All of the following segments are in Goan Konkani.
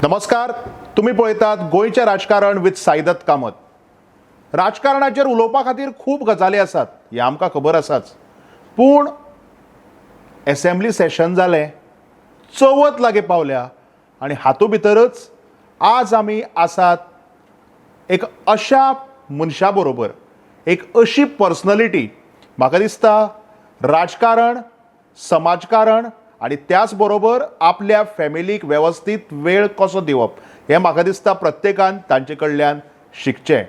नमस्कार, तुमी पळयतात गोंयचें राजकारण विथ साईदत्त कामत. राजकारणाचेर उलोवपा खातीर खूब गजाली आसात हें आमकां खबर आसाच, पूण एसेंब्ली सेशन जालें, चवथ लागीं पावल्या आनी हातूंत भितरच आज आमी आसात एक अशा मनशा बरोबर, एक अशी पर्सनलिटी, म्हाका दिसता राजकारण, समाजकारण आनी त्याच बरोबर आपल्या फॅमिलीक वेवस्थीत वेळ कसो दिवप हें म्हाका दिसता प्रत्येकान तांचे कडल्यान शिकचें.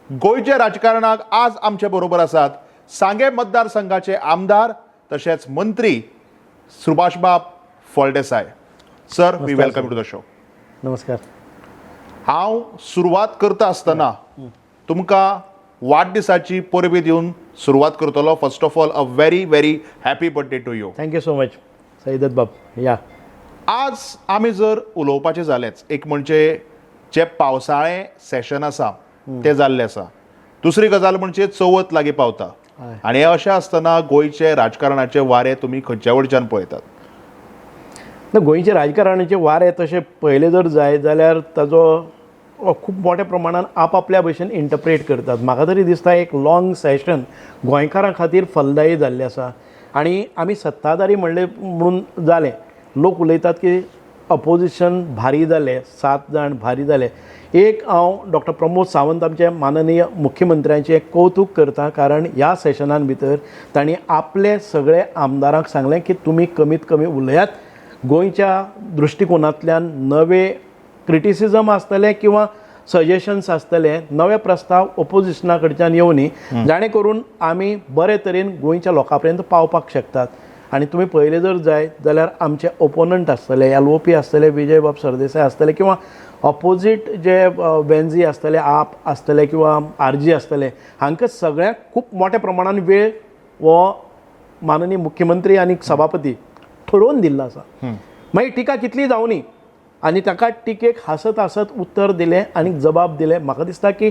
गोंयच्या राजकारणाक आज आमचे बरोबर आसात सांगें मतदारसंघाचे आमदार तशेंच मंत्री सुभाषबाब Phaldesai. Sir, we welcome to the show. नमस्कार. हांव सुरवात करता आसतना तुमकां वाडदिसाची परबीं दिवन सुरवात करतलो. First of all, a very very happy birthday to you. Thank you so much, Saidutt बाब या. आज आमी जर उलोवपाचें जालेंच, एक म्हणजे जें पावसाळें सेशन आसा तें जाल्लें आसा, दुसरी गजाल म्हणजे चवथ लागीं पावता आनी हें अशें आसतना गोंयचे राजकारणाचे वारे तुमी खंयच्या वटच्यान पळयतात? ना, गोंयचे राजकारणाचे वारे तशें पळयलें जर जायत जाल्यार ताजो खूब मोठ्या प्रमाणान आपआपल्या भशेन इंटरप्रेट करतात. म्हाका तरी दिसता एक लाँग सेशन गोंयकारां खातीर फलदायी जाल्लें आसा आनी आमी सत्ताधारी म्हणलें म्हणून जालें, लोक उलयतात की अपोजिशन भारी जालें, सात जाण भारी जाले. एक हांव डॉक्टर प्रमोद सावंत, आमचे माननीय मुख्यमंत्र्यांचें कौतूक करता, कारण ह्या सेशनान भितर तांणी आपले सगळे आमदारांक सांगलें की तुमी कमीत कमी उलयात, गोंयच्या दृश्टिकोनांतल्यान नवे क्रिटिसिजम आसतलें किंवा सजेशन्स आसतले, नवे प्रस्ताव ओपोजिशना कडच्यान येवनी, जाणे करून आमी बरे तरेन गोंयच्या लोकां पर्यंत पावपाक शकतात. आनी तुमी पळयलें जर जायत जाल्यार आमचे ओपोनंट आसतले, एलओपी आसतले, विजयबाब सरदेसाय आसतले किंवा ऑपोजीट जे वेन्झी आसतले, आप आसतले किंवा आरजी आसतले, हांकां सगळ्यांक खूब मोठ्या प्रमाणान वेळ हो माननीय मुख्यमंत्री आनी सभापती ठरोवन दिल्लो आसा. मागीर टिका कितली जावनी आनी ताका टिकेक हांसत हांसत उत्तर दिलें आनी जबाब दिलें. म्हाका दिसता की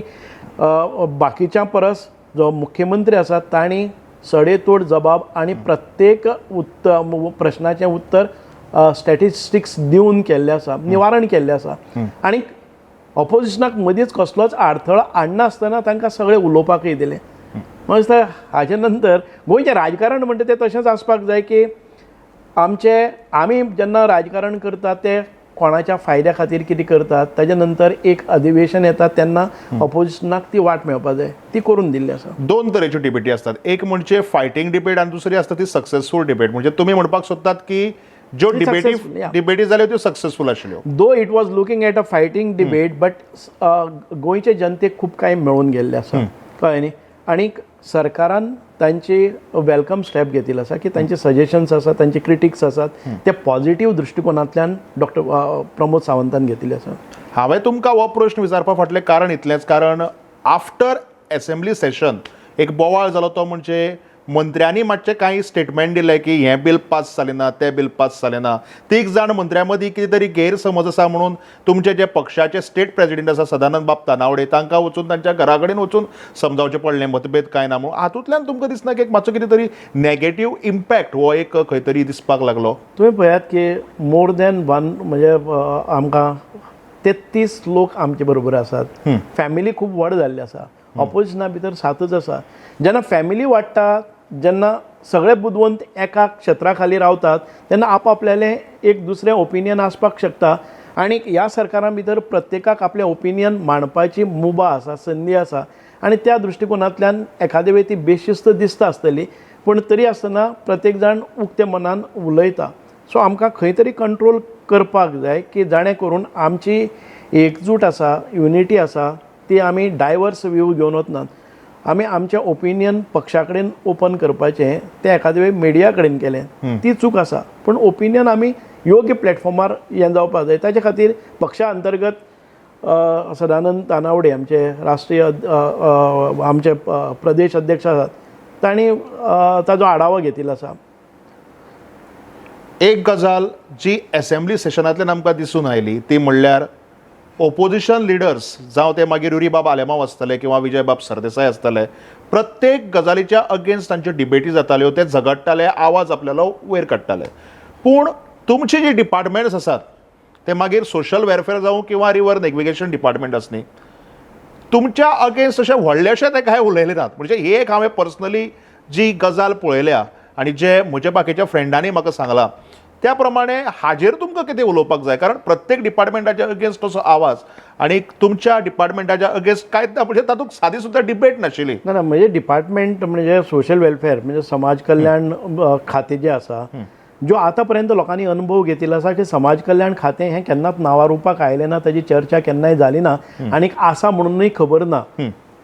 बाकीच्या परस जो मुख्यमंत्री आसा तांणी सडेतोड जबाब आनी प्रत्येक प्रश्नाचें उत्तर स्टॅटिस्टिक्स दिवन केल्लें आसा, निवारण केल्लें आसा आनी ऑपोजिशनाक मदींच कसलोच आडथळो हाडनासतना तांकां सगळें उलोवपाकय दिलें. म्हाका दिसता हाजे नंतर गोंयचें राजकारण म्हणटा तें तशेंच आसपाक जाय की आमचे आमी जेन्ना राजकारण करतात ते कोणाच्या फायद्या खातीर कितें करतात, ताजे नंतर एक अधिवेशन येता तेन्ना ऑपोजिशनाक ती वाट मेळपा जाय, ती करून दिल्ली आसा. दोन तरेच्यो डिबेटी आसतात, एक म्हणजे फायटींग डिबेट आनी दुसरी आसता ती सक्सेसफूल डिबेट. म्हणजे तुमी म्हणपाक सोदतात की ज्यो ती डिबेटी successful, yeah. डिबेटी जाल्यो त्यो सक्सेसफूल आशिल्ल्यो? Though it was looking at a fighting debate, but गोंयचे जनतेक खूब कांय मेळून गेल्लें आसा, कळ्ळें न्ही? आनीक सरकारान तांची welcome step घेतिल्लो आसा की तांचे सजेशन्स आसात, तांचे क्रिटिक्स आसात, ते पॉझिटीव दृश्टिकोनांतल्यान डॉक्टर प्रमोद सावंतान घेतिल्ले आसा. हांवें तुमकां हो प्रश्न विचारपा फाटलें कारण इतलेंच, कारण आफ्टर एसेंब्ली सेशन एक बोवाळ जालो, तो म्हणजे मंत्र्यांनी मातशे कांय स्टेटमेंट दिले की हें बील पास जालें ना, तें बील पास जालें ना. तीग जाण मंत्र्यां मदीं कितें तरी गैरसमज आसा म्हणून तुमचे जे पक्षाचे स्टेट प्रेसिडेंट आसा सदानंद बाब तानावडे, तांकां वचून तांच्या घरा कडेन वचून समजावचें पडलें, मतभेद कांय ना म्हणून. हातूंतल्यान तुमकां दिसना की एक मातसो कितें तरी नॅगेटीव इम्पॅक्ट हो एक खंय तरी दिसपाक लागलो? तुमी पळयात की मोर दॅन वन म्हणजे आमकां 33 लोक आमचे बरोबर आसात. फॅमिली खूब व्हड जाल्ली आसा. ऑपोजिशना भितर सातच आसा. जेन्ना फॅमिली वाडटा, जेन्ना सगळे बुदवंत एका क्षेत्रा खाली रावतात, तेन्ना आपआपल्यालें एक दुसरें ओपिनियन आसपाक शकता आनी ह्या सरकारा भितर प्रत्येकाक आपलें ओपिनियन मांडपाची मुभा आसा, संदी आसा आनी त्या दृश्टिकोनांतल्यान एखादे वेळ ती बेशिस्त दिसता आसतली, पूण तरी आसतना प्रत्येक जाण उक्ते मनान उलयता. सो आमकां खंय तरी कंट्रोल करपाक जाय की जाणें करून आमची एकजूट आसा, युनिटी आसा, ती आमी डायवर्स व्यू घेवन वचनात. आमी आमचें ओपिनियन पक्षा कडेन ओपन करपाचें तें एखादे वेळ मिडिया कडेन केलें ती चूक आसा, पूण ओपिनियन आमी योग्य प्लॅटफॉर्मार हें जावपाक जाय. ताचे खातीर पक्षा अंतर्गत सदानंद तानावडे, आमचे राष्ट्रीय आमचे प्रदेश अध्यक्ष आसात, तांणी ताजो आढावो घेतिल्लो आसा. एक गजाल जी एसेंब्ली सेशनांतल्यान आमकां दिसून आयली ती म्हणल्यार ओपोजिशन लिडर्स, जावं ते मागीर युरीबाब आलेमांव आसतले किंवा विजयबाब सरदेसाय आसतले, प्रत्येक गजालीच्या अगेन्स्ट तांच्यो डिबेटी जाताल्यो, ते झगडटाले, आवाज आपल्यालो वयर काडटाले. पूण तुमची जी डिपार्टमेंट्स आसात ते मागीर सोशल वेलफेअर जावं किंवा रिवर नेविगेशन डिपार्टमेंट आसनी, तुमच्या अगेन्स्ट अशें व्हडलेशें ते कांय उलयले नात. म्हणजे ही एक हांवें पर्सनली जी गजाल पळयल्या आनी जे म्हज्या बाकीच्या फ्रेंडांनी म्हाका सांगलां त्या प्रमाणे हाजेर तुमकां कितें उलोवपाक जाय, कारण प्रत्येक डिपार्टमेंटाच्या अगेन्स्ट असो आवाज आनी तुमच्या डिपार्टमेंटाच्या अगेन्स्ट कांयच ना, म्हणजे तातूंत सादी सुद्दां डिबेट नाशिल्ली. ना ना, म्हणजे डिपार्टमेंट म्हणजे सोशल वेलफेअर म्हणजे समाज कल्याण खातें जें आसा, ज्यो आतां पर्यंत लोकांनी अनुभव घेतिल्लो आसा की समाज कल्याण खातें हें केन्नाच नांवारुपाक आयलें ना, ताजी चर्चा केन्नाय जाली ना आनीक आसा म्हणूनय खबर ना.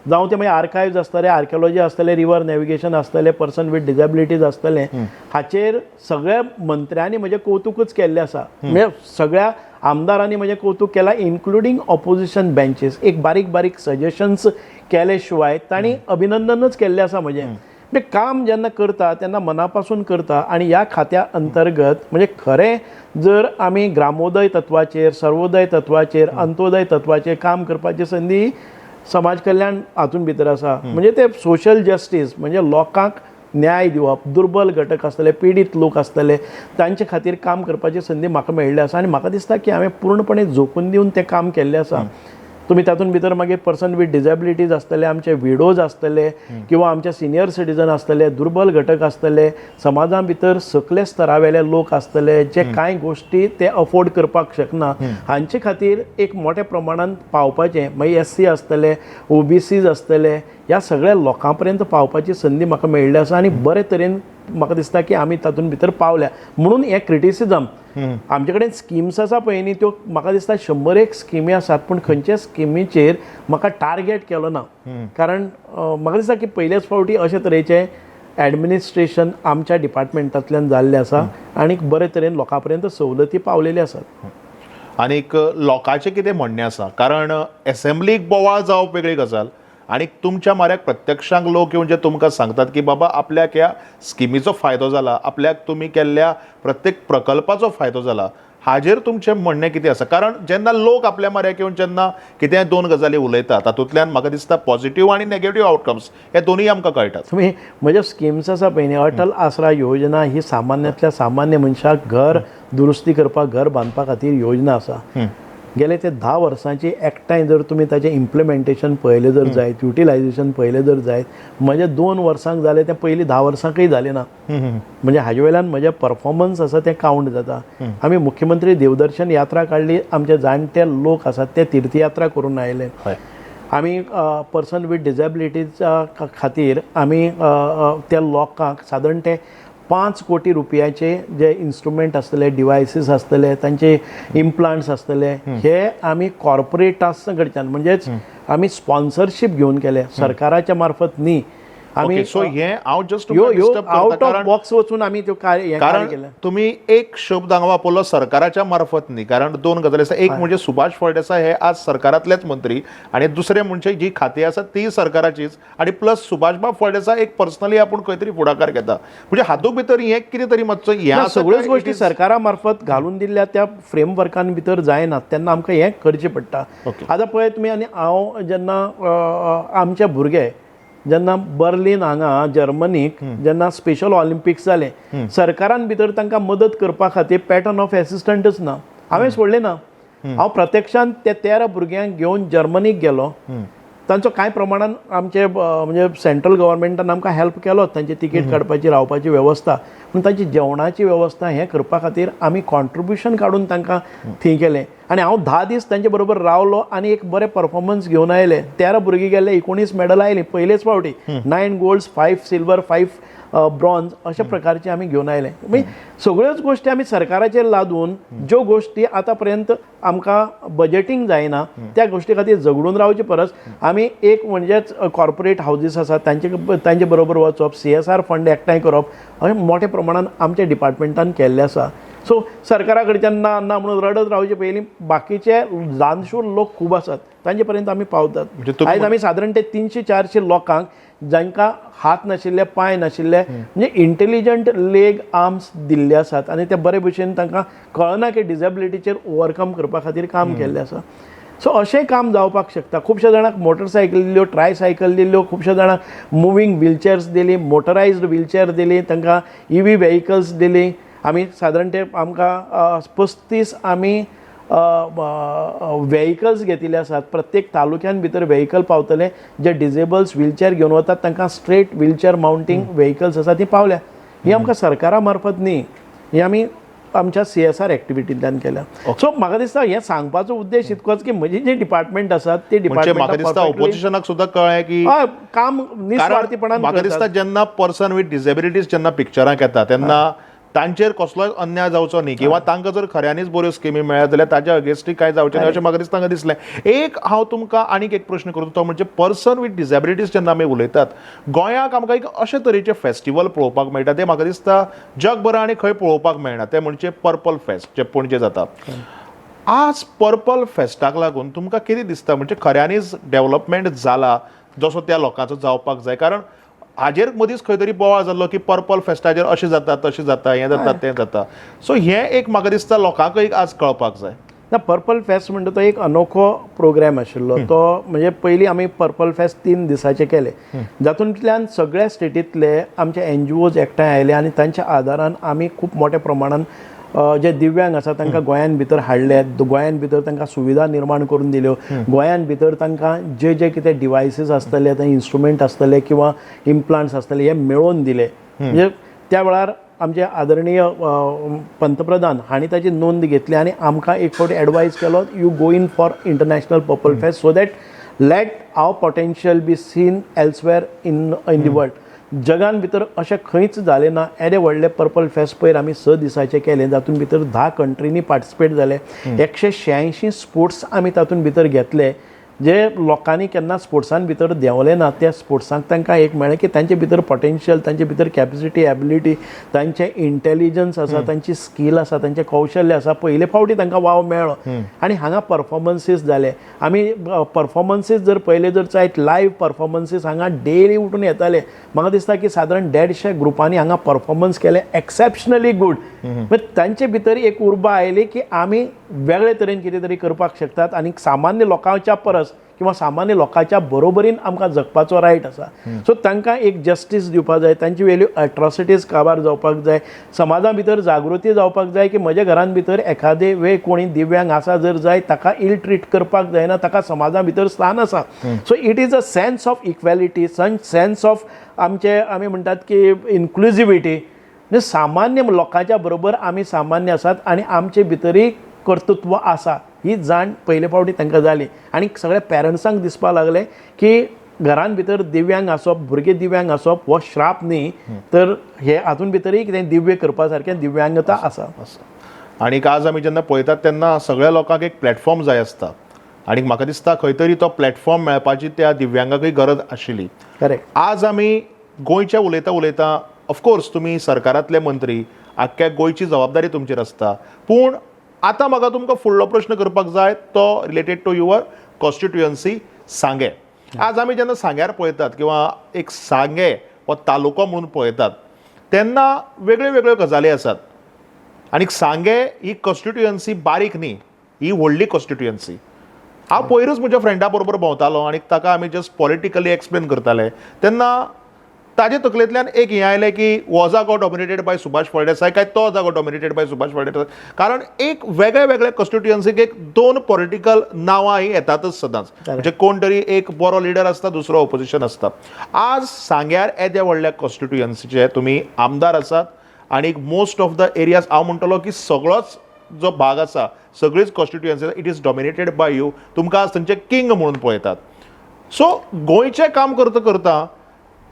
जावं ते मागीर आर्कायव्ज आसतले, आर्किओलॉजी आसतले, रिवर नॅविगेशन आसतलें, पर्सन विथ डिजेबिलिटीज आसतलें, हाचेर सगळ्या मंत्र्यांनी म्हजें कौतुकच केल्लें आसा. म्हणजे सगळ्या आमदारांनी म्हजें कौतुक केलां, इन्क्लुडींग ऑपोजिशन बेंचीस. एक बारीक बारीक सजेशन्स केले शिवाय तांणी अभिनंदनच केल्लें आसा म्हजें. म्हणजे काम जेन्ना करता तेन्ना मना पासून करता आनी ह्या खात्या अंतर्गत म्हणजे खरें जर आमी ग्रामोदय तत्वाचेर, सर्वोदय तत्वाचेर, अंत्योदय तत्वाचेर काम करपाची संदी समाज कल्याण हातून भितर आसा. म्हणजे ते सोशल जस्टीस म्हणजे लोकांक न्याय दिवप, दुर्बल घटक आसतले, पिडीत लोक आसतले, तांचे खातीर काम करपाची संदी म्हाका मेळिल्ली आसा आनी म्हाका दिसता की हांवें पूर्णपणे झोकून दिवन तें काम केल्लें आसा. तुमी तातूंत भितर मागीर पर्सन वीथ डिजेबिलिटीज आसतले, आमचे विडोज आसतले किंवा आमचे सिनियर सिटीजन आसतले, दुर्बल घटक आसतले, समाजा भितर सकले स्तरावेले लोक आसतले जे कांय गोश्टी ते अफोर्ड करपाक शकना, हांचे खातीर एक मोठ्या प्रमाणान पावपाचें, मागीर एससी आसतले, ओबीसीज आसतले, ह्या सगळ्या लोकां पर्यंत पावपाची संदी म्हाका मेळिल्ली आसा आनी बरे तरेन म्हाका दिसता की आमी तातूंत भितर पावल्या. म्हणून हें क्रिटिसिजम, आमचे कडेन स्किम्स आसा पळय न्ही, त्यो म्हाका दिसता 101 स्किमी आसात, पूण खंयच्याच स्किमीचेर म्हाका टार्गेट केलो ना, कारण म्हाका दिसता की पयलेच फावटी अशे तरेचें एडमिनिस्ट्रेशन आमच्या डिपार्टमेंटांतल्यान जाल्लें आसा आनी बरे तरेन लोकां पर्यंत सवलती पावलेली आसात. आनीक लोकांचें कितें म्हणणें आसा? कारण एसेंब्लीक बोवाळ जावप वेगळी गजाल आनी तुमच्या म्हऱ्याक प्रत्यक्षांत लोक येवन जे तुमकां सांगतात की बाबा आपल्याक ह्या स्किमीचो फायदो जाला, आपल्याक तुमी केल्ल्या प्रत्येक प्रकल्पाचो फायदो जाला, हाजेर तुमचें म्हणणें कितें आसा? कारण जेन्ना लोक आपल्या म्हऱ्याक येवन जेन्ना कितेंय दोन गजाली उलयता, तातूंतल्यान म्हाका दिसता पॉझिटीव आनी नेगेटीव आवटकम्स हे दोनूय आमकां कळटात. तुमी म्हज्यो स्किम्स आसा पळय न्ही, अटल आसरा योजना ही सामान्यांतल्या सामान्य मनशाक घर दुरुस्ती करपाक, घर बांदपा खातीर योजना आसा. गेले ते 10 वर्सांची एकठांय जर तुमी ताचें इम्प्लिमेंटेशन पळयलें जर जायत, युटिलायझेशन पळयलें जर जायत, म्हजे 2 वर्सांक जालें तें पयलीं 10 वर्सांकय जालें ना. म्हणजे हाजे वयल्यान म्हजें परफॉर्मन्स आसा तें कावंट जाता. आमी मुख्यमंत्री देवदर्शन यात्रा काडली, आमचे जाणटे लोक आसात ते तीर्थयात्रा करून आयले. आमी पर्सन वीथ डिजेबिलिटीच्या खातीर आमी त्या लोकांक सादारण ते 5 कोटी रुपयाचे जे इन्स्ट्रुमेंट आसतले, डिवायसीस आसतले, तांचे इम्प्लांट्स आसतले, हे आमी कॉर्पोरेटां कडच्यान म्हणजेच आमी स्पॉन्सरशीप घेवन केले, सरकाराच्या मार्फत न्ही. आमी सो हें हांव जस्ट ह्यो ह्यो आउट ऑफ बॉक्स वचून आमी त्यो कार्य हें कार्य कारण केलें. तुमी एक शब्द हांगा वापरलो सरकाराच्या मार्फत न्ही, कारण दोन गजाली आसा. एक म्हणजे सुभाष फळदेसाय हे आज सरकारांतलेच मंत्री आनी दुसरें म्हणजे जी खातीं आसा ती सरकाराचीच आनी प्लस सुभाषबाब फळदेसाय एक पर्सनली आपूण खंय तरी फुडाकार घेता, म्हणजे हातूंत भितर हें कितें तरी मातसो हें ना, आसा सगळ्योच काय गोश्टी it is- सरकारा मार्फत घालून दिल्ल्या त्या फ्रेमवर्कान भितर जायना, तेन्ना आमकां हें करचें पडटा. आतां पळय तुमी, आनी हांव जेन्ना आमचे भुरगे जेन्ना बर्लीन हांगा जर्मनीक जेन्ना स्पेशल ऑलिम्पिक्स जालें, सरकारान भितर तांकां मदत करपा खातीर पॅटर्न ऑफ एसिस्टंटच ना. हांवें सोडलें ना, हांव प्रत्यक्षान त्या 13 भुरग्यांक घेवन जर्मनीक गेलो. तांचो कांय प्रमाणान आमचे म्हणजे सेंट्रल गव्हर्मेंटान आमकां हेल्प केलो, तांची तिकेट काडपाची, रावपाची वेवस्था, पूण तांची जेवणाची वेवस्था हें करपा खातीर आमी कॉन्ट्रिब्युशन काडून तांकां थंय केलें आनी हांव 10 दीस तांचे बरोबर रावलो आनी एक बरें परफॉर्मन्स घेवन आयले. 13 भुरगीं गेल्ले, 19 मॅडल आयली पयलेच फावटी, 9 golds, 5 silver, 5 bronze अशा प्रकारचे आमी घेवन आयले. मागीर सगळ्योच गोश्टी आमी सरकाराचेर लादून ज्यो गोश्टी आतां पर्यंत आमकां बजेटींग जायना त्या गोश्टी खातीर झगडून रावचे परस आमी एक म्हणजेच कॉर्पोरेट हावजीस आसात तांचे बरोबर वचप, सीएसआर फंड एकठांय करप, अशें मोठ्या प्रमाणान आमच्या डिपार्टमेंटान केल्लें आसा. सो सरकारा कडच्यान ना ना म्हणून रडत रावचे पयलीं बाकीचे दानशूर लोक खूब आसात, तांचे पर्यंत आमी पावतात. म्हणजे तुमी आयज आमी सादारण ते 300-400 लोकांक जांकां हात नाशिल्ले, पांय नाशिल्ले, म्हणजे इंटेलिजंट लेग आर्म्स दिल्ले आसात आनी ते बरे भशेन तांकां कळना की डिजेबिलिटीचेर ओवरकम करपा खातीर काम केल्लें आसा. सो अशें काम जावपाक शकता. खुबश्या जाणांक मोटरसायकल दिल्ल्यो, ट्रायसायकल दिल्ल्यो, खुबश्या जाणांक मुवींग व्हिलचेअर्स दिली, मोटरायज्ड व्हिलचेअर दिली, तांकां इवी व्हेकल्स दिली. आमी सादारण ते आमकां 35 आमी वेहिकल्स घेतिल्ले आसात. प्रत्येक तालुक्यान भितर वेहिकल पावतले, जे डिजेबल्स व्हिलचॅर घेवन वतात तांकां स्ट्रेट व्हिलचॅर मावंटींग वेहिकल्स आसा ती पावल्या. ही आमकां सरकारा मार्फत न्ही, ही आमी आमच्या सीएसआर एक्टिविटींतल्यान केल्या. सो म्हाका दिसता हें सांगपाचो उद्देश इतकोच की म्हजी जी डिपार्टमेंट आसात ती म्हणजे म्हाका दिसता डिपार्टमेंट ओपोजिशनाक सुद्दां कळ्ळें की काम कारण निस्वार्थीपणान म्हाका करतात. दिसता जेन्ना पर्सन विथ डिसेबिलिटीज जेन्ना पिक्चराक येता तेन्ना तांचेर कसलोय अन्याय जावचो न्ही किंवा तांकां जर खऱ्यांनीच बऱ्यो स्किमी मेळ्ळ्या जाल्यार ताच्या अगेन्स्टूय कांय जावचें न्ही अशें म्हाका दिसता तांकां दिसलें. एक हांव तुमकां आनीक एक प्रश्न करता, तो म्हणजे पर्सन विथ डिसेबिलिटीज जेन्ना आमी उलयतात, गोंयाक आमकां एक अशे तरेचे फेस्टिवल पळोवपाक मेळटा तें म्हाका दिसता जगभरा आनी खंय पळोवपाक मेळना, तें म्हणजे पर्पल फेस्ट जें पणजे जाता. आज पर्पल फेस्टाक लागून तुमकां कितें दिसता, म्हणजे खऱ्यांनीच डेव्हलपमेंट जाला जसो त्या लोकांचो जावपाक जाय? कारण हाजेर मदींच खंय तरी बोवाळ जाल्लो की पर्पल फेस्टाचेर अशें जाता, तशें जाता, हें जाता, तें जाता. सो हें एक म्हाका दिसता लोकांकय आज कळपाक जाय. ना, पर्पल फेस्ट म्हणटा तो एक अनोखो प्रोग्राम आशिल्लो. तो म्हणजे पयलीं आमी पर्पल फेस्ट 3 दिसाचे केले, जातूंतल्यान सगळ्या स्टेटींतले आमचे एनजीओज एकठांय आयले आनी तांच्या आदारान आमी खूब मोठ्या प्रमाणान जे दिव्यांग आसा तांकां गोंयान भितर हाडले, गोंयान भितर तांकां सुविधा निर्माण करून दिल्यो, गोंयान भितर तांकां जे जे कितें डिवायसीस आसतले, ते इन्स्ट्रुमेंट आसतले किंवा इम्प्लांट्स आसतले हे मेळोवन दिले. म्हणजे त्या वेळार आमचे आदरणीय पंतप्रधान हांणी ताची नोंद घेतली आनी आमकां एक फावटी एडवायज केलो, you go in for international purple fest so that let our potential be seen elsewhere in the world. जगान भितर अशें खंयच जालें ना येदे व्हडलें पर्पल फेस्ट पयर आमी 6 दिसाचें केलें, जातून भितर 10 कंट्रींनी पार्टिसिपेट जाले, 186 स्पोर्ट्स आमी तातूंत भितर घेतले. जे लोकांनी केन्ना स्पोर्ट्सान भितर देंवले ना त्या स्पोर्ट्सांक तांकां एक मेळ्ळें की तांचे भितर पोटेन्शियल, तांचे भितर कॅपेसिटी, एबिलिटी, तांचें इंटेलिजन्स आसा, तांची स्कील आसा, तांचें कौशल्य आसा. पयले फावटी तांकां वाव मेळ्ळो आनी हांगा परफॉर्मन्सीस जाले. आमी परफॉर्मन्सीस जर पयले जर जायत, लायव्ह परफॉर्मन्सीस हांगा डेली उठून येताले. म्हाका दिसता की सादारण 150 ग्रुपांनी हांगा परफॉर्मन्स केले, एक्सेप्शनली गूड. मागीर तांचे भितर एक उर्बा आयली की आमी वेगळे तरेन कितें तरी करपाक शकतात आनी सामान्य लोकांच्या परस किंवा सामान्य लोकांच्या बरोबरीन आमकां जगपाचो रायट आसा. सो तांकां एक जस्टीस दिवपाक जाय, तांची वेल्यू एट्रॉसिटीज काबार जावपाक जाय, समाजा भितर जागृती जावपाक जाय की म्हज्या घरान भितर एखादे वेळ कोणी दिव्यांग आसा जर जाय ताका इल ट्रीट करपाक जायना, ताका समाजा भितर स्थान आसा. So it is a sense of equality, sense of आमचे आमी म्हणटात की इन्क्लुजिविटी, म्हणजे सामान्य लोकांच्या बरोबर आमी सामान्य आसात आनी आमचे भितरूय कर्तृत्व आसा, ही जाण पयले फावटी तांकां जाली. आनी सगळ्या पेरंट्सांक दिसपाक लागलें की घरान भितर दिव्यांग आसप, भुरगे दिव्यांग आसप हो श्राप न्ही, तर हे हातून भितरूय कितें दिव्य करपा सारकें दिव्यांगता आसा. आनी आज आमी जेन्ना पळयतात तेन्ना सगळ्या लोकांक एक प्लॅटफॉर्म जाय आसता आनी म्हाका दिसता खंय तरी तो प्लॅटफॉर्म मेळपाची त्या दिव्यांगाकय गरज आशिल्ली. करेक्ट. आज आमी गोंयच्या उलयता उलयता, ऑफकोर्स तुमी सरकारांतले मंत्री, आख्ख्या गोंयची जबाबदारी तुमचेर आसता, पूण आतां म्हाका तुमकां फुडलो प्रश्न करपाक जाय तो रिलेटेड टू your constituency सांगें. आज आमी जेन्ना सांग्यार पळयतात किंवा एक सांगें हो तालुको म्हणून पळयतात तेन्ना वेगळ्यो वेगळ्यो गजाली आसात आनी सांगें ही कॉन्स्टिट्युयन्सी बारीक न्ही, ही व्हडली कॉन्स्टिट्युयन्सी. हांव पयरूच म्हज्या फ्रेंडा बरोबर भोंवतालो आनी ताका आमी जस्ट पॉलिटिकली एक्सप्लेन करताले तेन्ना ताजे तकलेंतल्यान एक हें आयलें की हो जागो डॉमिनेटेड बाय सुभाष फळदेसाय काय तो जागो डॉमिनेटेड बाय सुभाष फळदेसाय, कारण एक वेगळे वेगळे कॉन्स्टिट्युयन्सीक एक दोन पॉलिटिकल नांवां ही येतातच सदांच, म्हणजे कोण तरी एक बरो लिडर आसता, दुसरो ऑपोजिशन आसता. आज सांग्यार येद्या व्हडल्या कॉन्स्टिट्युयन्सीचे तुमी आमदार आसात आनी मोस्ट ऑफ the areas हांव म्हणटलो की सगळोच जो भाग आसा, सगळीच constituency it is dominated by you. तुमकां आज थंयचे किंग म्हणून पळयतात. सो गोंयचें काम करता करता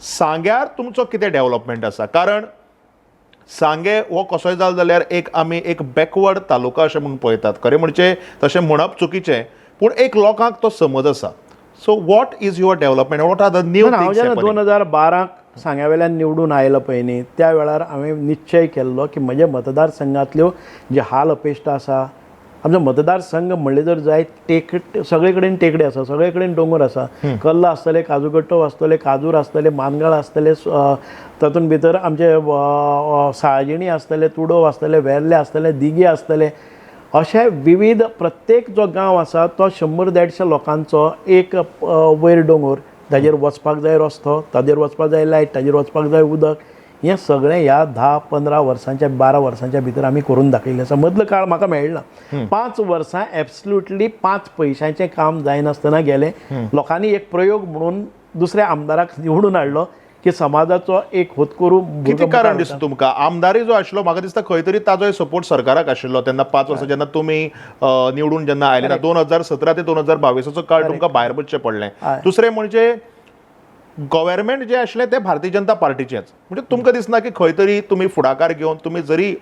सांग्यार तुमचो कितें डेव्हलपमेंट आसा? कारण सांगें हो कसोय जालो जाल्यार एक आमी एक बॅकवर्ड तालुका अशें म्हणून पळयतात. खरें म्हणचे तशें म्हणप चुकीचें, पूण एक लोकांक तो समज आसा. So what is your development, what are the new हांव जेन्ना 2012 सांग्या वेल्यान निवडून आयलो पळय न्ही, त्या वेळार हांवें निश्चय केल्लो की म्हज्या मतदारसंघांतल्यो जे हाल अपेश्टा आसा, आमचो मतदारसंघ म्हणलें जर जायत टेक सगळे कडेन टेकडे आसा, सगळे कडेन दोंगर आसा, कल्ला आसतले, काजूगट्टो आसतले, काजूर आसतले, मानगाळ आसतले, तातूंत भितर आमचे साळजिणी आसतले, तुडोव आसतले, वेर्ले आसतले, दिगे आसतले, अशे विविध प्रत्येक जो गांव आसा तो 100-150 लोकांचो एक वयर दोंगर, ताजेर वचपाक जाय रस्तो, ताजेर वचपाक जाय लायट, ताजेर वचपाक जाय उदक. हें सगळें ह्या 10-15 वर्सांच्या 12 वर्सांच्या भितर आमी करून दाखयल्लें आसा. मदलो काळ म्हाका मेळना, 5 वर्सां एब्सल्युटली 5 पयशांचें काम जायनासतना गेलें. लोकांनी एक प्रयोग म्हणून दुसऱ्या आमदाराक निवडून हाडलो की समाजाचो एक होतकरू. कितें कारण दिसता तुमकां आमदारी जो आशिल्लो, म्हाका दिसता खंय तरी ताजोय सपोर्ट सरकाराक आशिल्लो तेन्ना 5 वर्सां जेन्ना तुमी निवडून जेन्ना आयले ना, 2017 ते 2022 काळ तुमकां भायर बसचें पडलें. दुसरें म्हणजे गव्हर्मेंट जें आशिल्लें तें भारतीय जनता पार्टीचेंच, म्हणजे तुमकां दिसना की खंय तरी तुमी फुडाकार घेवन तुमी जरी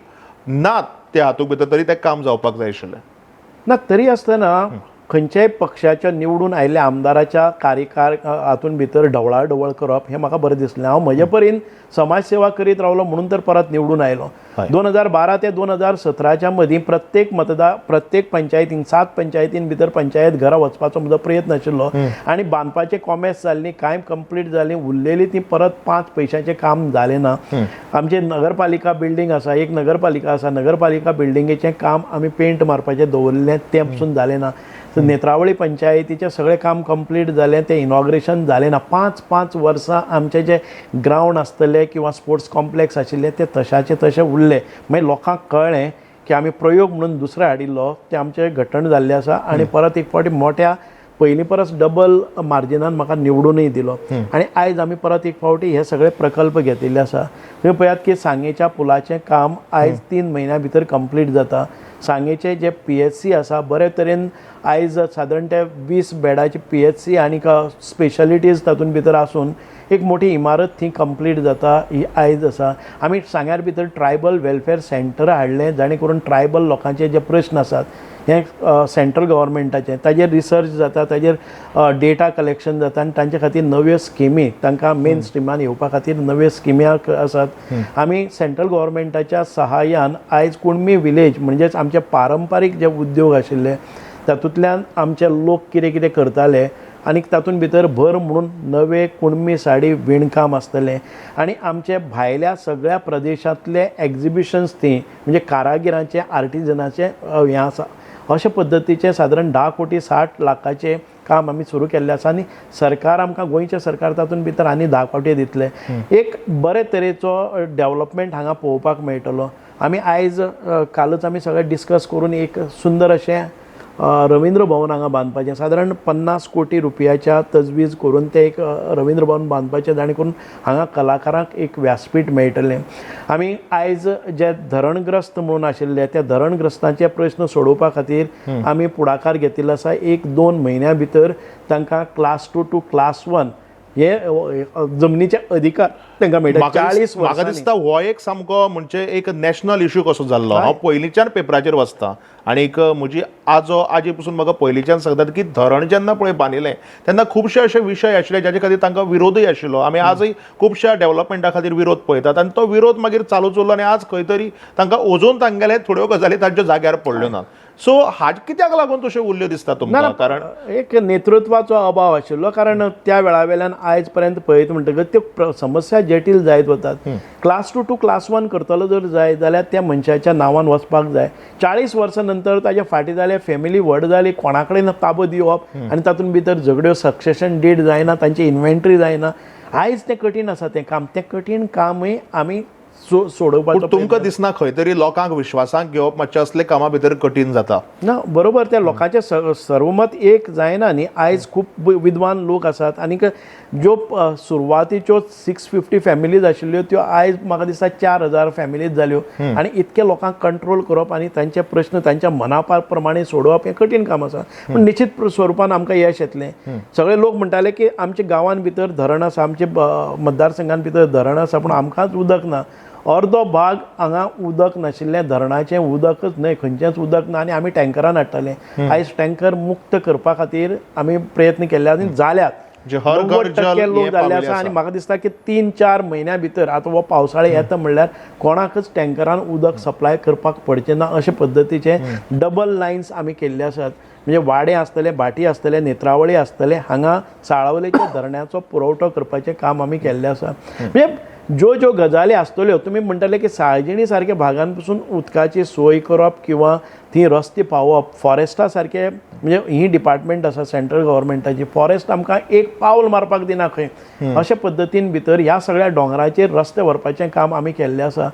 नात त्या हातूंत भितर तरी तें काम जावपाक जाय आशिल्लें? ना, तरी आसतना खंयच्याय पक्षाच्या निवडून आयिल्ल्या आमदाराच्या कार्यकार हातून भितर ढवळाढवळ करप हें म्हाका बरें दिसलें. हांव म्हजे परीन समाजसेवा करीत रावलो म्हणून तर परत निवडून आयलो. 2012 ते 2017च्या मदीं प्रत्येक प्रत्येक पंचायतीन 7 पंचायतीन भितर पंचायत घरां वचपाचो म्हजो प्रयत्न आशिल्लो आनी बांदपाचे कॉमेस जाल्लीं, कांय कंप्लीट जालीं, उरलेली ती परत 5 पयशांचें काम जालें ना. आमचे नगरपालिका बिल्डींग आसा, एक नगरपालिका आसा, नगरपालिका बिल्डिंगेचें काम आमी पेंट मारपाचें दवरिल्लें, तें पसून जालें ना. नेत्रावळी पंचायतीचें सगळें काम कंप्लीट जालें, तें इनॉग्रेशन जालें ना. 5-5 वर्सां आमचे जे ग्रावंड आसतले किंवा स्पोर्ट्स कॉम्प्लेक्स आशिल्ले ते तशाचे तशे उरले. मागीर लोकांक कळ्ळें की आमी प्रयोग म्हणून दुसरो हाडिल्लो, तें आमचें घटण जाल्लें आसा आनी परत एक फावटी मोठ्या पयलीं परस डबल मार्जिनान म्हाका निवडूनय दिलो आनी आयज आमी परत एक फावटी हे सगळे प्रकल्प घेतिल्ले आसा. तुमी पळयात की सांगेच्या पुलाचें काम आयज 3 म्हयन्या भितर कंप्लीट जाता. सांगेचे जे PHC आसा बरे तरेन आयज सादारण ते 20 बेडाचे PHC आनी स्पेशलिटीज तातूंत भितर आसून एक मोठी इमारत थंय कंप्लीट जाता, ही आयज आसा. आमी सांग्यार भितर ट्रायबल वेलफेअर सेंटर हाडलें, जाणें करून ट्रायबल लोकांचे जे प्रश्न आसात हें सेंट्रल गव्हर्मेंटाचें ताजेर रिसर्च जाता, ताजेर डेटा कलेक्शन जाता आनी तांचे खातीर नव्यो स्किमी तांकां मेन स्ट्रिमान येवपा खातीर नव्यो स्किमी आसात. आमी सेंट्रल गव्हर्मेंटाच्या सहाय्यान आयज कुणबी विलेज म्हणजेच आमचे पारंपारीक जे उद्योग आशिल्ले तातूंतल्यान आमचे लोक कितें कितें करताले आनी तातूंत भितर भर म्हणून नवे कुणबी साडी विणकाम आसतलें आनी आमचे भायल्या सगळ्या प्रदेशांतले एग्जिबिशन्स ती म्हणजे कारागिरांचे आर्टिजनाचे हें आसा. अशे पद्दतीचें सादारण 10 कोटी 60 लाखाचें काम आमी सुरू केल्लें आसा आनी सरकार आमकां गोंयचें सरकार तातूंत भितर आनी 10 कोटी दितलें. एक बरे तरेचो डेवलपमेंट हांगा पळोवपाक मेळटलो. आमी आयज कालच आमी सगळे डिस्कस करून एक सुंदर अशें रवींद्र भवन हांगा बांदपाचें, सादारण 50 कोटी रुपयाच्या तजवीज करून तें एक रवींद्र भवन बांदपाचें, जाणें करून हांगा कलाकारांक एक व्यासपीठ मेळटलें. आमी आयज जे धरणग्रस्त म्हणून आशिल्ले त्या धरणग्रस्तांचे प्रश्न सोडोवपा खातीर आमी फुडाकार घेतिल्लो आसा. 1-2 म्हयन्या भितर तांकां क्लास 2 टू क्लास 1 हे जमनीचे अधिकार तांकां मेळटा. 40 म्हाका वर्सांनी. दिसता हो एक सामको म्हणजे एक नॅशनल इशू कसो जाल्लो. हांव पयलींच्यान पेपराचेर वाचता आनी म्हजी आजो आजी पसून म्हाका पयलींच्यान सांगतात की धरण जेन्ना पळय बांदिल्लें तेन्ना खुबशे अशे विशय आशिल्ले जाचे खातीर तांकां विरोधूय आशिल्लो. आमी आजय खुबश्या डेवलपमेंटा खातीर विरोध पळयतात आनी तो विरोध मागीर चालूच उरलो आनी आज खंय तरी तांकां अजून तांगेले थोड्यो गजाली तांच्या जाग्यार पडल्यो ना. सो हाज कित्याक लागून तशें उरल्यो दिसता तुमकां? कारण एक नेतृत्वाचो अभाव आशिल्लो, कारण त्या वेळा वेल्यान आयज पर्यंत पळयत म्हणटकच त्यो समस्या जटील जायत वतात. क्लास 2 टू क्लास 1 करतलो जर जाय जाल्यार त्या मनशाच्या नांवान वचपाक जाय. 40 वर्सां नंतर ताजे फाटीं जाले, फॅमिली व्हड जाली, कोणा कडेन ताबो दिवप आनी तातूंत भितर झगड्यो, सक्सेशन did जायना, तांची इन्व्हेंटरी जायना. आयज तें कठीण आसा तें काम, तें कठीण कामूय आमी सोडोवपाचो. तुमकां दिसना खंय तरी लोकांक विश्वासाक घेवप मातशें असले कामा भितर कठीण जाता? ना, बरोबर, त्या लोकांचें सर्वमत एक जायना न्ही. आयज खूब विद्वान लोक आसात आनीक ज्यो सुरवातीच्यो 650 फॅमिलीज आशिल्ल्यो त्यो आयज म्हाका दिसता 4000 फॅमिलीज जाल्यो आनी इतके लोकांक कंट्रोल करप आनी तांचे प्रश्न तांच्या मना प्रमाणे सोडोवप हें कठीण काम आसा. पूण निश्चित स्वरुपान आमकां यश येतलें. सगळे लोक म्हणटाले की आमच्या गांवान भितर धरण आसा, आमच्या मतदारसंघान भितर धरण आसा, पूण आमकांच उदक ना. अर्दो भाग हांगा उदक नाशिल्लें, धरणाचें उदकच न्हय, खंयचेंच उदक ना आनी आमी टँकरान हाडटाले. आयज टँकर मुक्त करपा खातीर आमी प्रयत्न केल्ले आनी जाल्यात. हर घर 90% जल लोक हें जाल्ले पाविल्लें आसा आनी आसा. म्हाका दिसता की 3-4 म्हयन्या भितर आतां हो पावसाळो येता म्हणल्यार कोणाकच टँकरान उदक सप्लाय करपाक पडचें ना अशे पद्दतीचे डबल लायन्स आमी केल्ले आसात. म्हणजे वाडे आसतले, भाटी आसतले, नेत्रावळी आसतले, हांगा साळावलेच्या धरणाचो पुरवठो करपाचें काम आमी केल्लें आसा. म्हणजे ज्यो ज्यो गजाली आसतल्यो, तुमी म्हणटले की साळजिणी सारक्या भागान पसून उदकाची सोय करप किंवा ती रस्ते पावोवप, फॉरेस्टा सारके म्हणजे ही डिपार्टमेंट आसा सेंट्रल गव्हर्मेंटाची, फॉरेस्ट आमकां एक पावल मारपाक दिना खंय, अशे पद्दतीन भितर ह्या सगळ्या दोंगराचेर रस्ते व्हरपाचें काम आमी केल्लें आसा.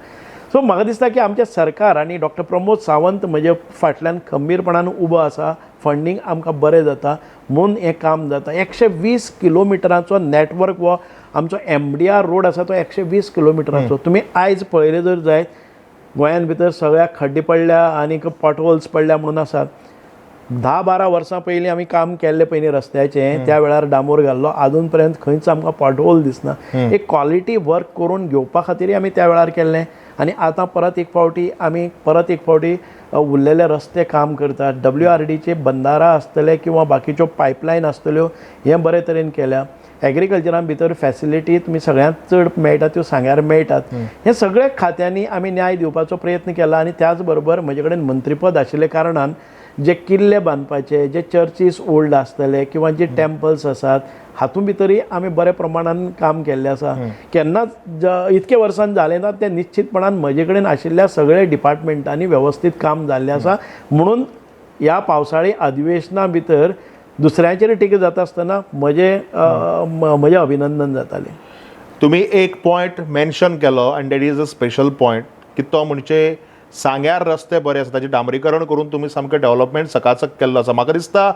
सो म्हाका दिसता की आमचें सरकार आनी डॉक्टर प्रमोद सावंत म्हजे फाटल्यान खंबीरपणान उबो आसा. फंडींग आमकां बरें जाता म्हणून हें काम जाता. 120 किलोमिटराचो नॅटवर्क हो आमचो एमडीआर रोड आसा, तो 120 किलोमिटराचो. तुमी आयज पळयलें जर जायत, गोंयान भितर सगळ्याक खड्डे पडल्या आनी पॉटहोल्स पडल्या म्हणून आसात. 10-12 वर्सां पयलीं आमी काम केल्लें पयलीं रस्त्याचें, त्या वेळार डांबोर घाल्लो, आजून पर्यंत खंयच आमकां पॉटहोल दिसना. एक क्वॉलिटी वर्क करून घेवपा खातीरय आमी त्या वेळार केल्लें आनी आतां परत एक फावटी आमी परत एक फावटी उरलेले रस्ते काम करतात. डब्ल्यू आर डीचे बंदारा आसतले किंवा बाकीच्यो पायपलायन आसतल्यो, हें बरे तरेन केल्या. एग्रीकल्चरान भितर फॅसिलिटी तुमी सगळ्यांत चड मेळटा त्यो सांग्यार मेळटात. हे सगळे खात्यांनी आमी न्याय दिवपाचो प्रयत्न केला आनी त्याच बरोबर म्हजे कडेन मंत्रीपद आशिल्ले कारणान जे किल्ले बांदपाचे, जे चर्चीस ओल्ड आसतले किंवा जे टेम्पल्स आसात, हातूंत भितरूय आमी बऱ्या प्रमाणान काम केल्लें आसा. केन्नाच इतके वर्सान जालें ना तें. निश्चितपणान म्हजे कडेन आशिल्ल्या सगळे डिपार्टमेंटांनी वेवस्थीत काम जाल्लें आसा, म्हणून ह्या पावसाळी अधिवेशना भितर दुसऱ्यांचेर टिका जाता आसतना म्हजें अभिनंदन जातालें. तुम्ही एक पॉयंट मेन्शन केलो आनी that is a special point की तो म्हणजे सांग्यार रस्ते बरे आसा, ताचें डांबरीकरण करून तुमी सामकें डेव्हलपमेंट चकाचक केल्लो आसा. म्हाका दिसता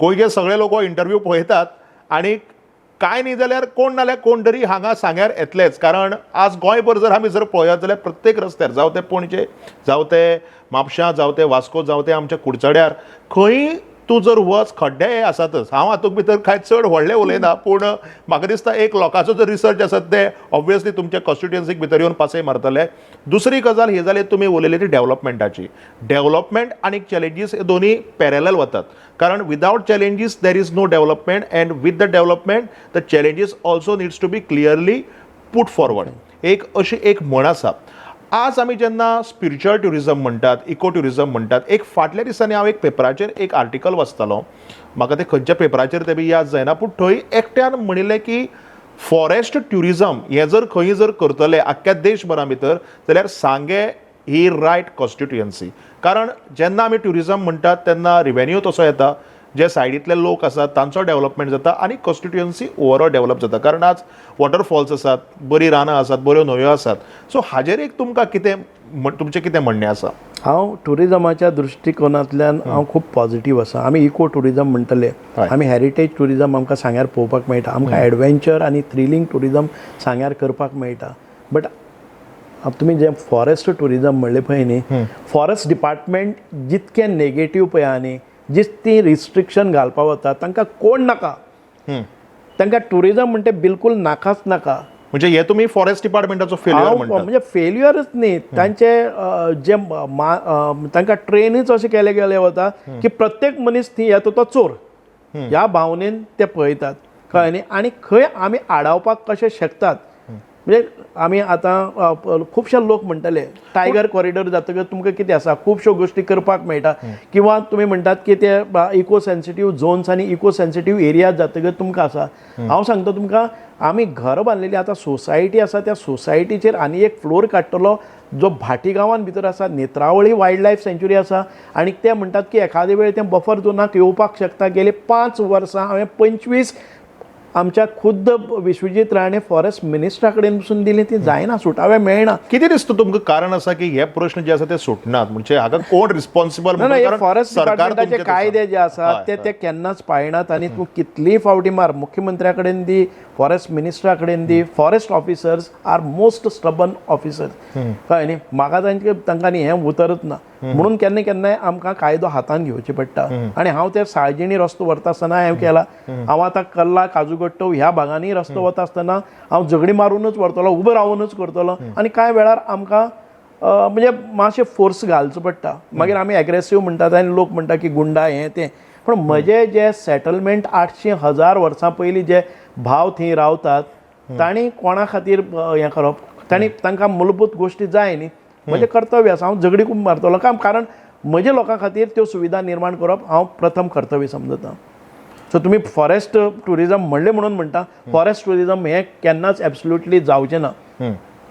गोंयचे सगळे लोक हो इंटरव्यू पळयतात आनी कांय न्ही जाल्यार कोण नाल्यार कोण तरी हांगा सांग्यार येतलेच, कारण आज गोंयभर जर आमी जर पळयत जाल्यार प्रत्येक रस्त्यार, जावं तें पणजे, जावं तें म्हापशां, जावं तें वास्को, जावं तें आमच्या कुडचड्यार, खंय तूं जर वच खड्डे हे आसातच. हांव हातूंत भितर कांय चड व्हडलें उलयना, पूण म्हाका दिसता एक लोकांचो जर रिसर्च आसत ते ऑब्वियसली तुमच्या कॉन्स्टिट्युएन्सीक भितर येवन पासय मारतले. दुसरी गजाल ही जाली तुमी उलयली ती डेव्हलपमेंटाची. डेव्हलपमेंट आनी चॅलेंजीस हे दोन्ही पॅरलल वतात, कारण without challenges there is no development and with the development the challenges also needs to be clearly put forward, एक अशी एक म्हण आसा. आज आमी जेन्ना स्पिरिच्युअल ट्युरिजम म्हणटात, इको ट्युरिजम म्हणटात, एक फाटल्या दिसांनी हांव एक पेपराचेर एक आर्टिकल वाचतालो. म्हाका तें खंयच्या पेपराचेर तें बी याद जायना, पूण थंय एकट्यान म्हणिल्लें की फॉरेस्ट ट्युरिजम हें जर खंय जर करतले आख्ख्या देशभरा भितर जाल्यार सांगे ही रायट कॉन्स्टिट्युएन्सी, कारण जेन्ना आमी ट्युरिजम म्हणटात तेन्ना रिवेन्यू तसो येता, जे सायडींतले लोक आसात तांचो डेव्हलपमेंट जाता आनी कॉन्स्टिट्युएन्सी ओवरऑल डेव्हलप जाता, कारण आज वॉटरफॉल्स आसात, बरीं रानां आसात, बऱ्यो न्हंयो आसात. सो हाजेर एक तुमकां कितें तुमचें कितें म्हणणें आसा? हांव टुरिजमाच्या दृश्टिकोनांतल्यान हांव खूब पॉझिटीव आसा. आमी इको टुरिजम म्हणटले, आमी हॅरिटेज टुरिजम आमकां सांग्यार पळोवपाक मेळटा, आमकां एडवेंचर आनी थ्रिलींग टुरिजम सांग्यार करपाक मेळटा. बट तुमी जें फॉरेस्ट टुरिजम म्हणलें पळय न्ही, फॉरेस्ट डिपार्टमेंट जितकें नेगेटीव पळय आहा न्ही, जितकी रिस्ट्रिक्शन घालपा वता, तांकां कोण नाका. तांकां टुरिजम म्हणटे बिलकुल नाकाच नाका. म्हणजे हे तुमी फॉरेस्ट डिपार्टमेंटाचो फेल्युअर हांव म्हणटात? म्हणजे फेल्युअरच न्ही, तांचे जे तांकां ट्रेनच अशें केले गेले वता की प्रत्येक मनीस थंय येता तो चोर ह्या भावनेन ते पळयतात, कळ्ळें न्ही? आनी खंय आमी आडावपाक कशें शकतात, म्हणजे आमी आतां खुबशे लोक म्हणटले टायगर कॉरिडोर जातकच तुमकां कितें आसा, खुबश्यो गोश्टी करपाक मेळटा, किंवा तुमी म्हणटात की ते इको सेन्सिटीव झोन्स आनी इको सेन्सिटीव एरिया जातकच तुमकां आसा. हांव सांगता तुमकां, आमी घर बांदलेली आतां सोसायटी आसा, त्या सोसायटीचेर आनी एक फ्लोर काडटलो जो भाटी गांवान भितर आसा. नेत्रावळी वायल्ड लायफ सँच्युरी आसा आनी ते म्हणटात की एखादे वेळ तें बफर झोनाक येवपाक शकता. गेली 5 वर्सां हांवें 25 आमच्या खुद्द विश्वजीत राणे फॉरेस्ट मिनिस्टरा कडेन पसून दिली, ती जायना, सुटावे मेळना. कितें दिसता तुमकां कारण आसा की हे प्रश्न जे आसा ते सुटनात? म्हणजे हाका कोण रिस्पॉन्सिबल? ना ना, हे फॉरेस्ट डिपार्टमेंटाचे कायदे जे आसात ते ते केन्नाच पाळनात आनी तूं कितलीय फावटी मार, मुख्यमंत्र्या कडेन दी, फॉरेस्ट मिनिस्टरा कडेन दी, forest officers are most stubborn officers, कळ्ळें न्ही? म्हाका तांचे तांकां न्ही हें उतरच ना, म्हणून केन्ना केन्नाय आमकां कायदो हातान घेवचे पडटा. आनी हांव ते साळजिणी रस्तो व्हरता आसतना हांवें केला. हांव आतां कल्ला काजूगट्टो ह्या भागांनी रस्तो वता आसतना हांव झगडी मारुनूच व्हरतलो, उबो रावूनच करतलो. आनी कांय वेळार आमकां म्हणजे मातशें फोर्स घालचो पडटा. मागीर आमी एग्रेसीव म्हणटात आनी लोक म्हणटा की गुंडा हें तें. पूण म्हजे जे सेटलमेंट 800 1000 वर्सां पयलीं जे भाव थंय रावतात, तांणी कोणा खातीर हें करप? तांणी तांकां मूलभूत गोश्टी जाय न्ही. म्हजें कर्तव्य आसा, हांव झगडी खूब मारतलो काम, कारण म्हज्या लोकां खातीर त्यो सुविधा निर्माण करप हांव प्रथम कर्तव्य समजता. सो तुमी फॉरेस्ट ट्युरिजम म्हणलें म्हणून म्हणटा, फॉरेस्ट ट्युरिजम हें केन्नाच एब्सोल्युटली जावचें ना.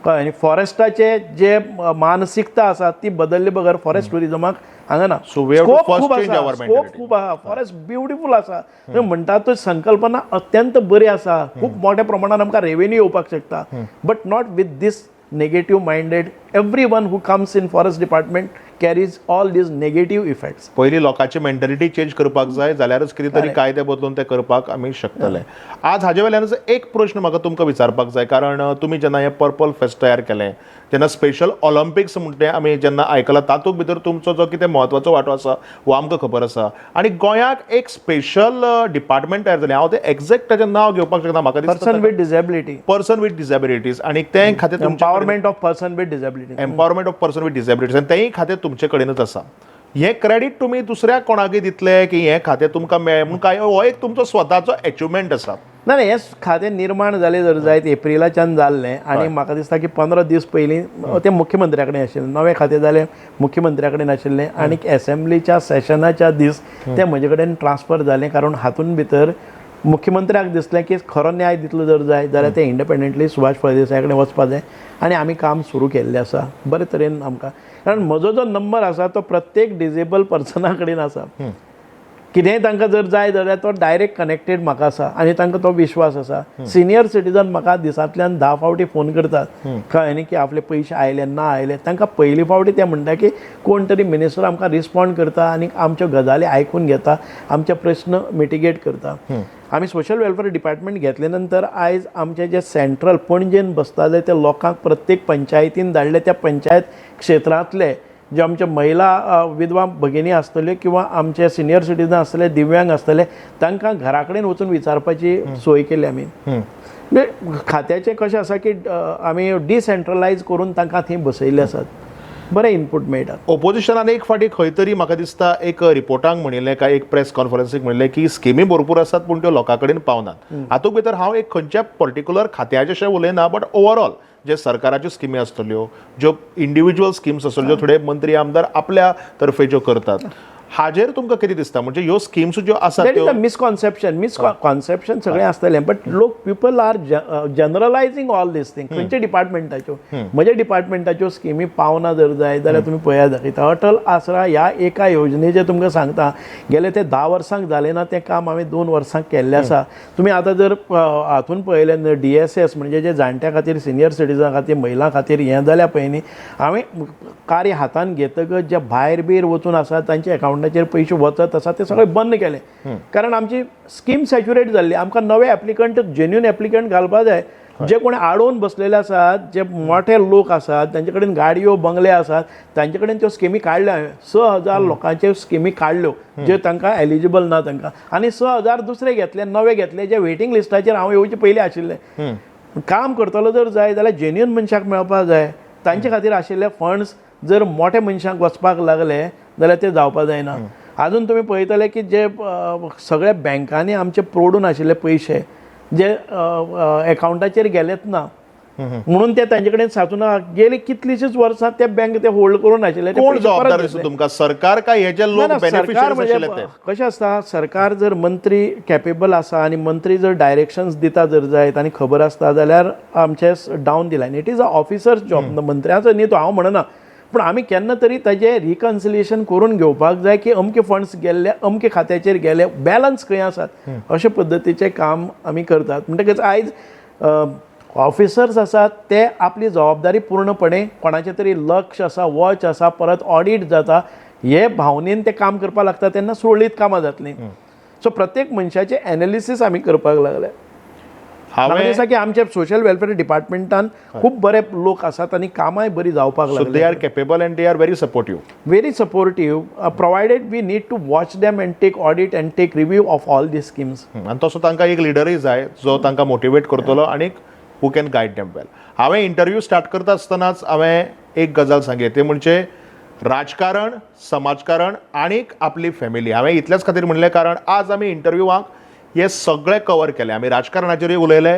कळ्ळें? आनी फॉरेस्टाचे जे मानसिकता आसा ती बदलले बगर फॉरेस्ट ट्युरिजमाक हांगा ना. So we have to scope first खूब change आसा, our scope mentality. खूब आहा, फॉरेस्ट ब्युटिफूल आसा. तुमी म्हणटा तो संकल्पना अत्यंत बरी आसा, खूब मोठ्या प्रमाणात आमकां रेवेन्यू येवपाक शकता, but not with this negative minded. Everyone who comes in forest department carries all these negative effects. पयलीं लोकांची मेंटेलिटी चेंज करपाक जाय, जाल्यारच कितें तरी कायदे बदलून ते करपाक आमी शकतले. आज हाजे वयल्यानच एक प्रश्न म्हाका तुमकां विचारपाक जाय, कारण तुमी जेन्ना हें पर्पल फेस्ट तयार केलें, जेन्ना स्पेशल ऑलिम्पिक्स म्हणटे आमी जेन्ना आयकलां, तातूंत भितर तुमचो जो कितें म्हत्वाचो वांटो आसा हो आमकां खबर आसा. आनी गोंयाक एक स्पेशल डिपार्टमेंट तयार जालें, हांव तें एग्जॅक्ट ताचें नांव घेवपाक शकना, म्हाका दिसता person with disability. Person with disabilities, आनी तें खातें तुमचे Empowerment of person with disability. Empowerment of person with disabilities, आनी तेंय खातें तुमचे कडेनच आसा. हें क्रेडीट तुमी दुसऱ्या कोणाकय दितले की हें खातें तुमकां मेळ्ळें म्हूण, काय हो एक तुमचो स्वताचो एचिवमेंट आसा? ना ना, हें खातें निर्माण जालें जर जायत एप्रिलाच्यान जाल्लें आनी म्हाका दिसता की 15 दीस पयलीं तें मुख्यमंत्र्या कडेन आशिल्लें. नवें खातें जालें, मुख्यमंत्र्या कडेन आशिल्लें आनी एसेंब्लीच्या सेशनाच्या दीस तें म्हजे कडेन ट्रान्सफर जालें, कारण हातूंत भितर मुख्यमंत्र्याक दिसलें की खरो न्याय दितलो जर जाय जाल्यार तें इंडिपेंडंटली सुभाष फळदेसाया कडेन वचपा जाय आनी आमी काम सुरू केल्लें आसा बरे तरेन आमकां, कारण म्हजो जो नंबर आसा तो प्रत्येक डिजेबल पर्सना कडेन आसा. कितेंय तांकां जर जाय जाल्यार तो डायरेक्ट कनेक्टेड म्हाका आसा आनी तांकां तो विश्वास आसा. सिनियर सिटीजन म्हाका दिसांतल्यान 10 फावटी फोन करतात, कळ्ळें न्ही, की आपले पयशे आयले ना आयले. तांकां पयली फावटी ते म्हणटा की कोण तरी मिनिस्टर आमकां रिस्पोंड करता आनी आमच्यो गजाली आयकून घेता, आमचे प्रश्न मिटिगेट करता. आमी सोशल वेलफेअर डिपार्टमेंट घेतले नंतर आयज आमचे जे सेंट्रल पणजेन बसताले ते लोकांक प्रत्येक पंचायतीन धाडले. त्या पंचायत क्षेत्रांतले जे आमचे महिला विधवा भगिनी आसतल्यो किंवा आमचे सिनियर सिटीजन आसतले, दिव्यांग आसतले, तांकां घरा कडेन वचून विचारपाची सोय केली आमी. म्हणजे खात्याचें कशें आसा की आमी डिसेंट्रलायज करून तांकां थंय बसयल्ले आसात, बरें इनपूट मेळटा. ओपोजिशनान एक फावटी खंय तरी म्हाका दिसता एक रिपोर्टांक म्हणिल्लें काय एक प्रेस कॉन्फरन्सीक म्हणिल्लें की स्किमी भरपूर आसात पूण त्यो लोकां कडेन पावनात. हातूंत भितर हांव एक खंयच्या पर्टिक्युलर खात्याचें अशें उलयना, बट ओवरऑल जे सरकाराच्यो स्किमी आसतल्यो, ज्यो इंडिविज्युअल स्किम्स आसतल्यो, ज्यो थोडे मंत्री आमदार आपल्या तर्फे ज्यो करतात, हाजेर तुमकां कितें दिसता? म्हणजे ह्यो स्किम्स ज्यो आसात that is त्यो अ मिसकॉन्सेप्शन. मिसकॉन्सेप्शन सगळें आसतलें, बट लोक, people are generalizing all these thing. खंयच्या डिपार्टमेंटाच्यो, म्हज्या डिपार्टमेंटाच्यो स्किमी पावना जर जाय जाल्यार तुमी पळयात, दाखयता. अटल आसरा ह्या एका योजनेचें तुमकां सांगता, गेले ते 10 वर्सांक जालें ना तें काम हांवें 2 वर्सांक केल्लें आसा. तुमी आतां जर हातून पळयलें, डीएसएस म्हणजे जे जाणट्या खातीर, सिनियर सिटीजना खातीर, महिलां खातीर हें जाल्यार पळय न्ही, हांवें कार्य हातान घेतकच जे भायर बीर वचून आसा तांच्या एकावंटाचेर पयशे वचत आसा ते सगळे बंद केले, कारण आमची स्कीम सॅच्युरेट जाल्ली. आमकां नवे एप्लिकंट, जेन्युन एप्लिकंट घालपा जाय. जे कोण आडोवन बसलेले आसात, जे मोठे लोक आसात, तांचे कडेन गाडयो बंगले आसात, तांचे कडेन त्यो स्किमी काडल्या हांवें. 6000 लोकांच्यो स्किमी काडल्यो ज्यो तांकां एलिजिबल ना तांकां, आनी 6000 दुसरे घेतले, नवे घेतले जे वेटींग लिस्टाचेर हांव येवचे पयलीं आशिल्ले. काम करतलो जर जाय जाल्यार जेन्युन मनशाक मेळपाक जाय. तांचे खातीर आशिल्ले फंड्स जर मोठ्या मनशांक वचपाक लागले जाल्यार ते जावपा जायना. आजून तुमी पळयतले की जे सगळ्या बँकांनी आमचे प्रोडून आशिल्ले पयशे जे एकावंटाचेर गेलेच ना म्हणून ते तांचे कडेन साचून गेली कितलींशींच वर्सां ते बँक ते होल्ड करून आशिल्ले ते कोण पयशे परत जबाबदार घेतले. दिसता तुमकां, सरकार काय हे जे ना, लोक ना, सरकार बेनिफिशरीज म्हणजे आशिल्ले ते? कशें आसता, सरकार जर मंत्री कॅपेबल आसा आनी मंत्री जर डायरेक्शन्स दिता जर जायत आनी खबर आसता जाल्यार आमचे down the line it is a officer's job, मंत्र्याचो न्ही तो, हांव म्हणना, पूण आमी केन्ना तरी ताजें रिकन्सिलिएशन करून घेवपाक जाय की अमके फंड्स गेल्ले अमके खात्याचेर गेले, बॅलन्स खंय आसात, अशे पद्दतीचें काम आमी करतात. म्हणटकच आयज ऑफिसर्स आसात ते आपली जबाबदारी पूर्णपणे, कोणाचें तरी लक्ष आसा, वॉच आसा, परत ऑडीट जाता हे भावनेन ते काम करपाक लागता तेन्ना सुरळीत कामां जातलीं. सो प्रत्येक मनशाचें एनालिसीस आमी करपाक लागले. म्हाका हांवें दिसता की आमच्या सोशल वेलफेअर डिपार्टमेंटान खूब बरे लोक आसात आनी कामांय बरी जावपाक सो लागली. They are capable and they are very supportive. Very supportive, provided we need to watch them and take audit and take review of all these schemes. आनी तसो तांकां एक लिडरूय जाय जो तांकां मोटिवेट करतलो आनी who can guide them well. हांवें इंटरव्यू स्टार्ट करता आसतनाच हांवें एक गजाल सांगली, ते म्हणजे राजकारण, समाजकारण आनीक आपली फॅमिली. हांवें इतल्याच खातीर म्हणलें कारण आज आमी इंटरव्यूवाक हे सगळे कवर केले. आमी राजकारणाचेरूय उलयले,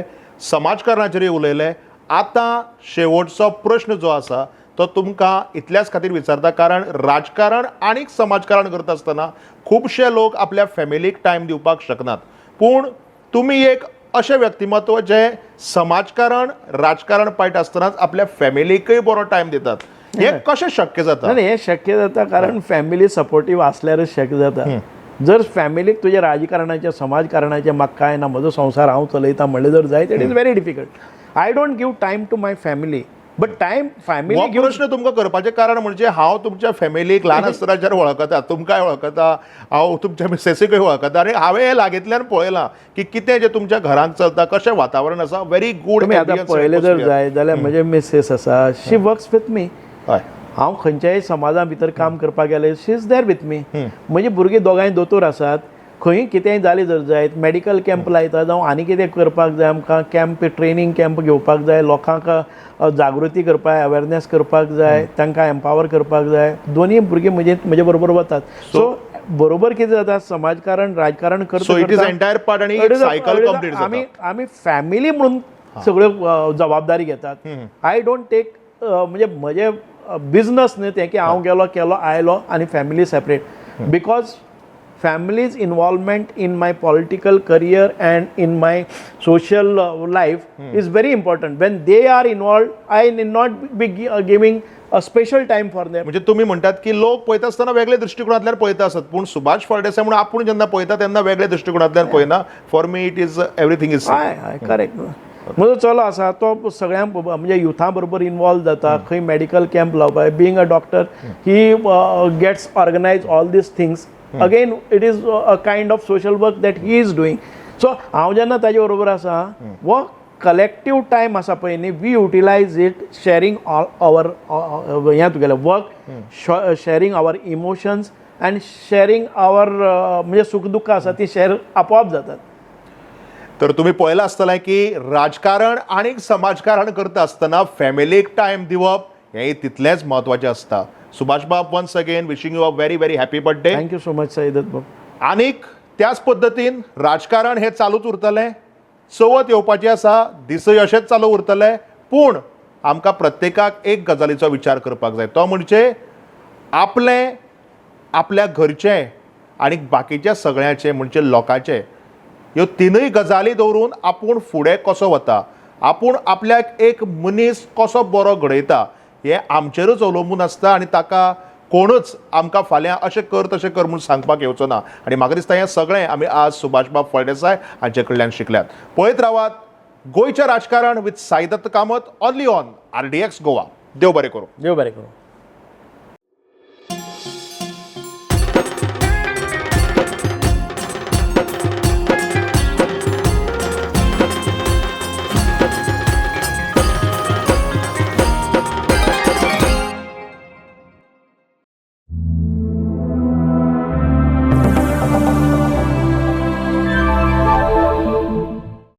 समाजकारणाचेरूय उलयले. आतां शेवटचो प्रश्न जो आसा तो तुमकां इतल्याच खातीर विचारता कारण राजकारण आनीक समाजकारण करता आसतना खुबशे लोक आपल्या फॅमिलीक टायम दिवपाक शकनात. पूण तुमी एक अशें व्यक्तिमत्व जें समाजकारण राजकारण पायट आसतनाच आपल्या फॅमिलीकय बरो टायम दितात. हें कशें शक्य जाता? नाही, हें शक्य जाता कारण फॅमिली सपोर्टीव आसल्यारच शक्य जाता. जर फॅमिलीक तुज्या राजकारणाचें समाजकारणाचें म्हाका कांय ना, म्हजो संवसार हांव चलयता म्हणलें जर जायत, it is very difficult. I don't give time to my family, but time family हो प्रश्न तुमकां करपाचें कारण म्हणजे हांव तुमच्या फॅमिलीक ल्हान आसतनाच्यान वळखता, तुमकांय वळखता, हांव तुमच्या मिसेसीकय वळखता आनी हांवें हें लागींतल्यान पळयलां की कितें जें तुमच्या घरांत चलता, कशें वातावरण आसा. Very good. तुमी आतां पळयलें जर जाय जाल्यार म्हजे मिसेस आसा, she works with me. हय. हांव खंयच्याय समाजा भितर काम करपाक गेलें, she is there with me. म्हजी भुरगीं दोगांय दोतोर आसात. खंय कितेंय जालें जर जायत, मेडिकल कॅम्प लायता जावं आनी कितें करपाक जाय आमकां, कॅम्प ट्रेनींग कॅम्प घेवपाक जाय, लोकांक जागृती करपाक, अवेरनेस करपाक जाय, तांकां एम्पावर करपाक जाय, दोनूय भुरगीं म्हजे म्हजे बरोबर वतात. सो बरोबर कितें जाता, समाजकारण राजकारण करता so it is entire part आनी सायकल कंप्लीट जाता. आमी आमी फॅमिली म्हणून सगळ्यो जबाबदारी घेतात. I don't take म्हणजे म्हजे बिजनस न्ही तें की हांव गेलो केलो आयलो आनी family separate, because family's involvement in my political career and in my social life is very important. When they are involved, I need not be giving a special time for them. म्हणजे तुम्ही म्हणटात की लोक पळयता आसतना वेगळे दृश्टिकोनांतल्यान पळयता आसत, पूण सुभाष फळदेसाय म्हणून आपूण जेन्ना पळयता तेन्ना वेगळ्या दृश्टिकोनांतल्यान पळयना. For me it is everything is हय हय, करेक्ट. म्हजो चलो आसा तो सगळ्यां म्हणजे युथा बरोबर इनवॉल्व जाता. खंय मेडिकल कॅम्प लावपाक, being a doctor he gets organize all these things. Again it is a kind of social work that he is doing. So हांव जेन्ना ताजे बरोबर आसा, हो कलेक्टीव टायम आसा पळय न्ही, we utilize it sharing all our हें तुगेलें work, sharing our emotions and sharing our म्हणजे सूख दुख्ख आसा ती शेअर आपोआप जातात. तर तुम्ही पळयलां आसतलें की राजकारण आनी समाजकारण करता आसतना फॅमिलीक टायम दिवप हेंय तितलेंच म्हत्वाचें आसता. सुभाष बाब, once again wishing you a very very happy birthday. Thank you so much, Saidutt बाब. आनीक त्याच पद्दतीन राजकारण हें चालूच उरतलें. चवथ येवपाची आसा, दिसय अशेंच चालू उरतले, पूण आमकां प्रत्येकाक एक गजालीचो विचार करपाक जाय, तो म्हणजे आपलें, आपल्या घरचें आनी बाकीच्या सगळ्यांचें म्हणजे लोकांचें, ह्यो तिनूय गजाली दवरून आपूण फुडें कसो वता, आपूण आपल्याक एक मनीस कसो बरो घडयता हें आमचेरूच अवलंबून आसता आनी ताका कोणूच आमकां फाल्यां अशें कर तशें कर म्हूण सांगपाक येवचो ना. आनी म्हाका दिसता हें सगळें आमी आज सुभाषबाब फळदेसाय हांचे कडल्यान शिकल्यात. पळयत रावात गोंयचें राजकारण with Saidatt Kamat, only on RDX Goa. देव बरें करूं. देव बरें करूं.